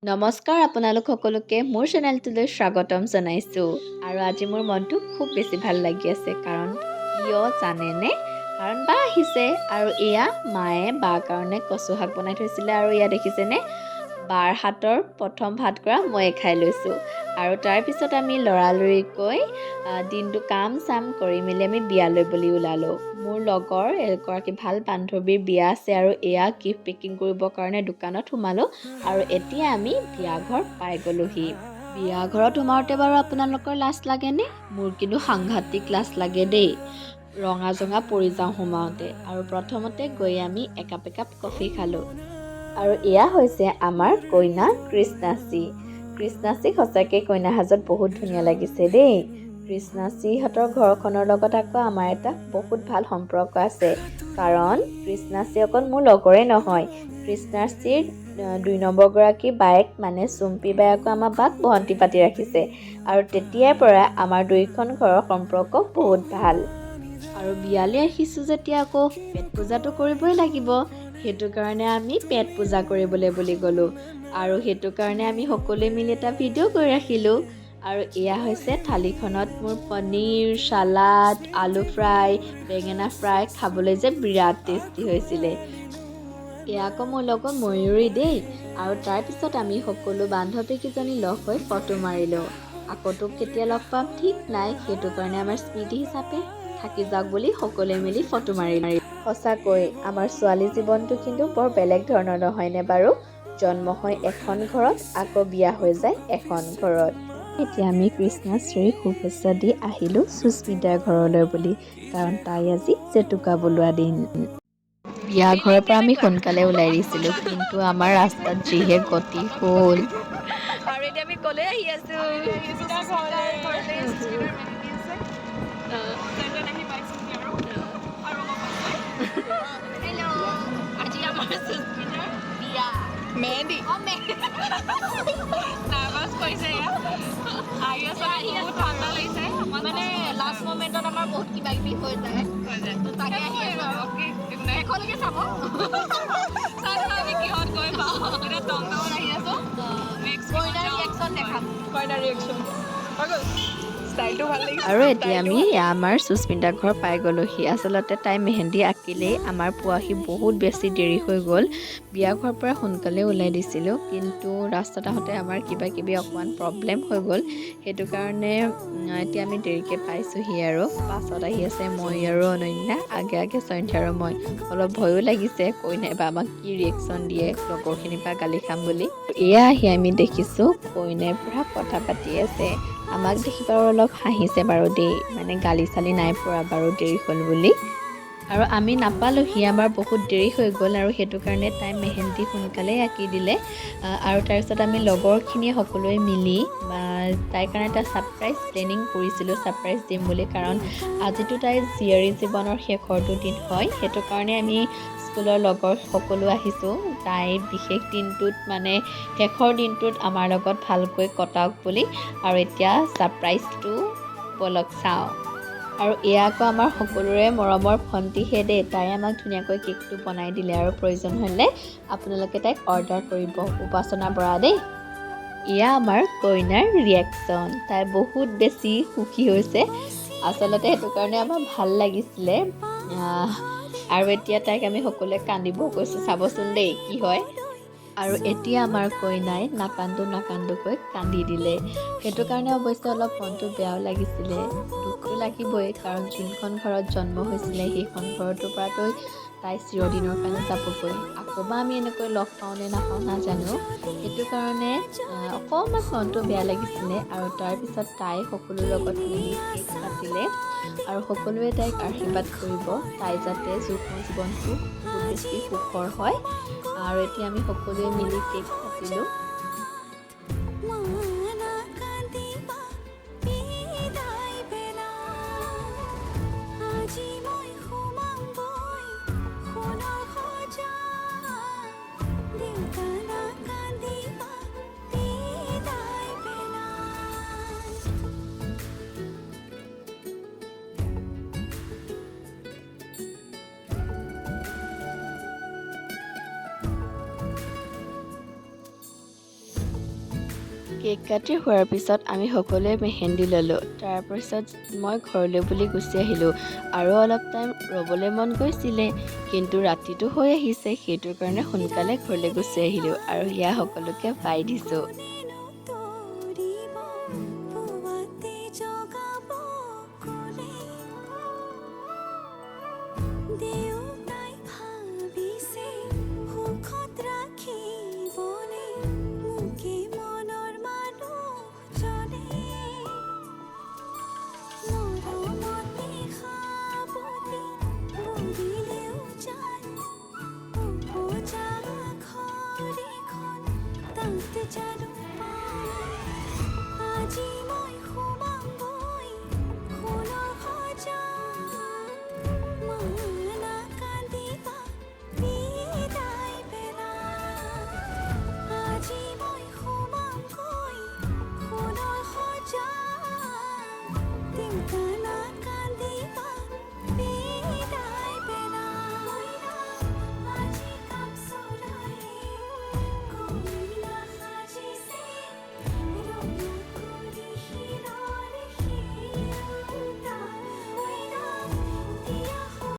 নমস্কাৰ, আপোনালোক সকলোকে মোৰ চেনেলটোলৈ স্বাগতম জনাইছোঁ। আৰু আজি মোৰ মনটো খুব বেছি ভাল লাগি আছে। কাৰণ কিয় জানেনে? কাৰণ বা আহিছে। আৰু এয়া মায়ে বাৰ কাৰণে কচু শাক বনাই থৈছিলে। আৰু এয়া দেখিছেনে, বাৰ হাতৰ প্ৰথম ভাত কৰা ময়ে খাই লৈছোঁ। আৰু তাৰপিছত আমি লৰালৰিকৈ দিনটো কাম চাম কৰি মেলি আমি বিয়ালৈ বুলি ওলালোঁ। মোৰ লগৰ এগৰাকী ভাল বান্ধৱীৰ বিয়া আছে আৰু এয়া গিফ্ট পেকিং কৰিবৰ কাৰণে দোকানত সোমালোঁ। আৰু এতিয়া আমি বিয়া ঘৰ পাই গ'লোহি। বিয়া ঘৰত সোমাওঁতে বাৰু আপোনালোকৰ লাজ লাগেনে? মোৰ কিন্তু সাংঘাতিক লাজ লাগে দেই। ৰঙা জঙা পৰি যাওঁ সোমাওঁতে। আৰু প্ৰথমতে গৈ আমি একাপ একাপ কফি খালোঁ। আৰু এয়া হৈছে আমাৰ কইনা কৃষ্ণাশ্ৰী। কৃষ্ণাশ্ৰীক সঁচাকৈ কইনা সাজত বহুত ধুনীয়া লাগিছে দেই। কৃষ্ণাশ্ৰীহঁতৰ ঘৰখনৰ লগত আকৌ আমাৰ এটা বহুত ভাল সম্পৰ্ক আছে, কাৰণ কৃষ্ণাশ্ৰী অকল মোৰ লগৰে নহয়, কৃষ্ণাশ্ৰীৰ 2 নম্বৰগৰাকী বায়েক মানে চুম্পী বাই আকৌ আমাৰ বাক ভণ্টি পাতি ৰাখিছে। আৰু তেতিয়াৰ পৰা আমাৰ দুয়োখন ঘৰৰ সম্পৰ্ক বহুত ভাল। আৰু বিয়ালৈ আহিছোঁ যেতিয়া আকৌ পেট পূজাটো কৰিবই লাগিব। সেইটো কাৰণে আমি পেট পূজা কৰিবলৈ বুলি গ'লোঁ। আৰু সেইটো কাৰণে আমি সকলোৱে মিলি এটা ভিডিঅ' কৰি ৰাখিলোঁ। আৰু এয়া হৈছে থালিখনত মোৰ পনীৰ, চালাড, আলু ফ্ৰাই, বেঙেনা ফ্ৰাই। খাবলৈ যে বিৰাট টেষ্টি হৈছিলে। এয়া আকৌ মোৰ লগত ময়ূৰী দেই। আৰু তাৰপিছত আমি সকলো বান্ধৱীকেইজনী লগ হৈ ফটো মাৰিলোঁ। আকৌতো কেতিয়া লগ পাম ঠিক নাই, সেইটো কাৰণে আমাৰ স্মৃতি হিচাপে থাকি যাওক বুলি সকলোৱে মিলি ফটো মাৰিলোঁ। সঁচাকৈ আমাৰ ছোৱালী জীৱনটো কিন্তু বৰ বেলেগ ধৰণৰ, নহয়নে বাৰু? জন্ম হয় এখন ঘৰত, আকৌ বিয়া হৈ যায় এখন ঘৰত। এতিয়া আমি কৃষ্ণাশ্ৰীক শুভেচ্ছা দি আহিলোঁ সুস্মিতাৰ ঘৰলৈ বুলি, কাৰণ তাই আজি জেতুকা বোলোৱা দিন। বিয়া ঘৰৰ পৰা আমি সোনকালে ওলাই দিছিলোঁ, কিন্তু আমাৰ ৰাস্তাত যিহে গতি হ'ল। আৰু এতিয়া আমি কলৈ আহি আছো? সুস্মিতাৰ ঘৰলৈ। সুস্মিতাৰ মেহেন্দি আছে। যেন আহি পাইছোহি আৰু অলপ আছে। হেল্ল', আজি আমাৰ সুস্মিতাৰ বিয়া। মেহেন্দি। অ, মেহেন্দি। নাৰ্ভাছ কৰিছে। এয়া আহি আছো, বহুত ঠাণ্ডা লাগিছে। মানে লাষ্ট মমেণ্টত আমাৰ বহুত কিবা কিবি হৈ যায়। হৈ যায়। তো তাকে আহি আছো আৰু। অ'কে, একো নাই। শেষলৈকে চাব। চাই থাকক আমি কিহত গৈ পাওঁ। এতিয়া টমটমত আহি আছো। নেক্সট। কইনাৰ ৰিয়েকশ্যন দেখাম। কইনাৰ ৰিয়েকশ্যন হৈ গ'ল। ষ্টাইলটো ভাল লাগিছে। আৰু এতিয়া আমি আমাৰ সুস্মিতাৰ ঘৰ পাই গ'লোহি। আচলতে তাই মেহেন্দি আঁকিলেই আমাৰ পোৱাহি বহুত বেছি দেৰি হৈ গ'ল। বিয়া ঘৰৰ পৰা সোনকালে ওলাই দিছিলোঁ, কিন্তু ৰাস্তাত আহোঁতে আমাৰ কিবা কিবি অকণমান প্ৰব্লেম হৈ গ'ল। সেইটো কাৰণে এতিয়া আমি দেৰিকৈ পাইছোঁহি। আৰু পাছত আহি আছে মই আৰু অনন্যা, আগে আগে সন্ধ্যা আৰু মই। অলপ ভয়ো লাগিছে, কইনাই বা আমাক কি ৰিয়েকশ্যন দিয়ে, লগৰখিনিৰ পৰা গালি খাম বুলি। এয়া আহি আমি দেখিছোঁ কইনাই পূৰা কথা পাতি আছে। আমাক দেখি বাৰু অলপ হাঁহিছে বাৰু দেই, মানে গালি চালি নাই পৰা বাৰু দেৰি হ'ল বুলি। আৰু আমি নাপালোহি, আমাৰ বহুত দেৰি হৈ গ'ল। আৰু সেইটো কাৰণে তাই মেহেন্দি সোনকালেই আঁকি দিলে। আৰু তাৰপিছত আমি লগৰখিনিয়ে সকলোৱে মিলি তাইৰ কাৰণে এটা ছাৰপ্ৰাইজ প্লেনিং কৰিছিলোঁ, ছাৰপ্ৰাইজ দিম বুলি, কাৰণ আজিতো তাইৰ জীয়ৰী জীৱনৰ শেষৰটো দিন হয়। সেইটো কাৰণে আমি স্কুলৰ লগৰ সকলো আহিছোঁ, তাইৰ বিশেষ দিনটোত, মানে শেষৰ দিনটোত আমাৰ লগত ভালকৈ কটাওক বুলি। আৰু এতিয়া ছাৰপ্ৰাইজটো ব'লক চাওঁ। আৰু এয়া আকৌ আমাৰ সকলোৰে মৰমৰ ভণ্টিহে দেই। তাই আমাক ধুনীয়াকৈ কেকটো বনাই দিলে। আৰু প্ৰয়োজন হ'লে আপোনালোকে তাইক অৰ্ডাৰ কৰিব, উপাসনা বৰা দেই। এয়া আমাৰ কইনাৰ ৰিয়েকশ্যন। তাই বহুত বেছি সুখী হৈছে আচলতে, সেইটো কাৰণে আমাৰ ভাল লাগিছিলে। আৰু এতিয়া তাইক আমি সকলোৱে কান্দিব কৈছোঁ, চাবচোন দেই কি হয়। আৰু এতিয়া আমাৰ কইনাই নাকান্দো নাকান্দোকৈ কান্দি দিলে। সেইটো কাৰণে অৱশ্যে অলপ মনটো বেয়াও লাগিছিলে। দুখটো লাগিবই, কাৰণ যোনখন ঘৰত জন্ম হৈছিলে সেইখন ঘৰটোৰ পৰাতো তাই চিৰদিনৰ কাৰণে যাবগৈ। আকৌ বা আমি এনেকৈ লগ পাওঁ নে নাপাওঁ নাজানো। সেইটো কাৰণে অকণমান মনটো বেয়া লাগিছিলে। আৰু তাৰপিছত তাই সকলোৰ লগত মিলি কেক কাটিলে আৰু সকলোৱে তাইক আশীৰ্বাদ কৰিব, তাই যাতে যুগ্ম জীৱনটো বহুত বেছি সুখৰ হয়। আৰু এতিয়া আমি সকলোৱে মিলি কেক কাটিলোঁ। নাকান্দিবা, বিদায় বেলা। আজি মই সোমামগৈ সোণৰ সজা। দেউতা, নাকান্দিবা, বিদায় বেলা। কেক কাটি হোৱাৰ পিছত আমি সকলোৱে মেহেন্দি ল'লোঁ। তাৰপিছত মই ঘৰলৈ বুলি গুচি আহিলোঁ। আৰু অলপ টাইম ৰ'বলৈ মন গৈছিলে, কিন্তু ৰাতিটো হৈ আহিছে, সেইটো কাৰণে সোনকালে ঘৰলৈ গুচি আহিলোঁ আৰু সেয়া সকলোকে বাই দিছোঁ। কোনেনো তৰিব পুৱাতে জগাব কোনে? দেউতাই ভাবিছে সুখত ৰাখিবনে মোকে মনৰ মানুহজনে। মৰমতে সাৱটি বৰিলেও জান উপজা ঘৰ এখন তাত জানো পাম। আজি